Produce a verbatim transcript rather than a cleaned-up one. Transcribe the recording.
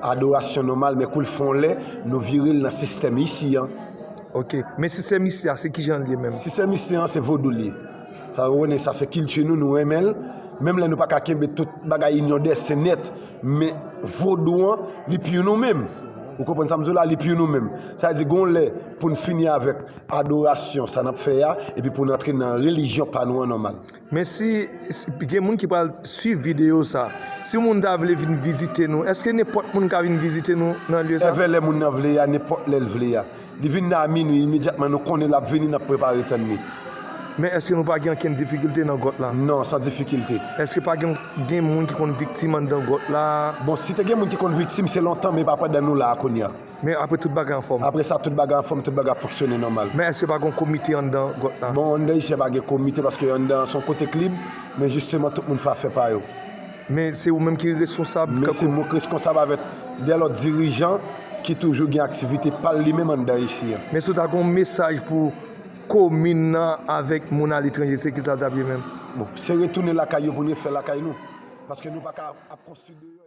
Adorasyon nòmal, men kou l fè yon lè, nou vire l nan sistèm isi an. Ok. Men sistèm isi a, se kijan l ye menm? Sistèm isi an, se vodou l ye. Sa, ou konnen sa, se kilti nou, nou renmen l. Menm lè nou pa ka kenbe tout bagay inyon dèsen nèt, men vodou an, li pi nou menm. Ou konprann sa m di w la, li pi nou menm. Sa vle di, gon lè, pou n fini avèk adorasyon, sa n ap fè a, epi pou n antre nan relijyon pa nou an nòmal. Men si, si gen moun ki pral swiv videyo sa, si moun ta vle vin vizite nou, èske nenpòt moun ka vin vizite nou nan lye sa? Èvè lè moun nan vle a, nenpòt lè l vle a. Li vin nan a minwi, imedyatman nou konnen l ap vini, n ap prepare tann li. Men èske nou pa gen ankenn difikilte nan gwòt la? Non, san difikilte. Èske pa gen, gen moun ki konn viktim anndan gwòt la? Bon, si te gen moun ki konn viktim, se lontan, men pa pandan nou la a kounye a. Men apre tout bagay anfòm? Apre sa, tout bagay anfòm, tout bagay ap fonksyone nòmal. Men èske pa gen komite anndan gwòt la? Bon, anndan isi a pa gen komite paske anndan an se yon kote k lib, men jisteman tout moun fè afè pa yo. Men se ou menm ki reskonsab? Men se mwen k reskonsab avèk de lòt dirijan ki toujou gen aktivite pa l li menm anndan isi an. Men si w ta gen yon mesaj pou komin nan avèk moun aletranje, se kisa l t ap ye menm? Bon, se retounen lakay yo pou n refè lakay nou. Paske nou pa ka ap konstwi deyò.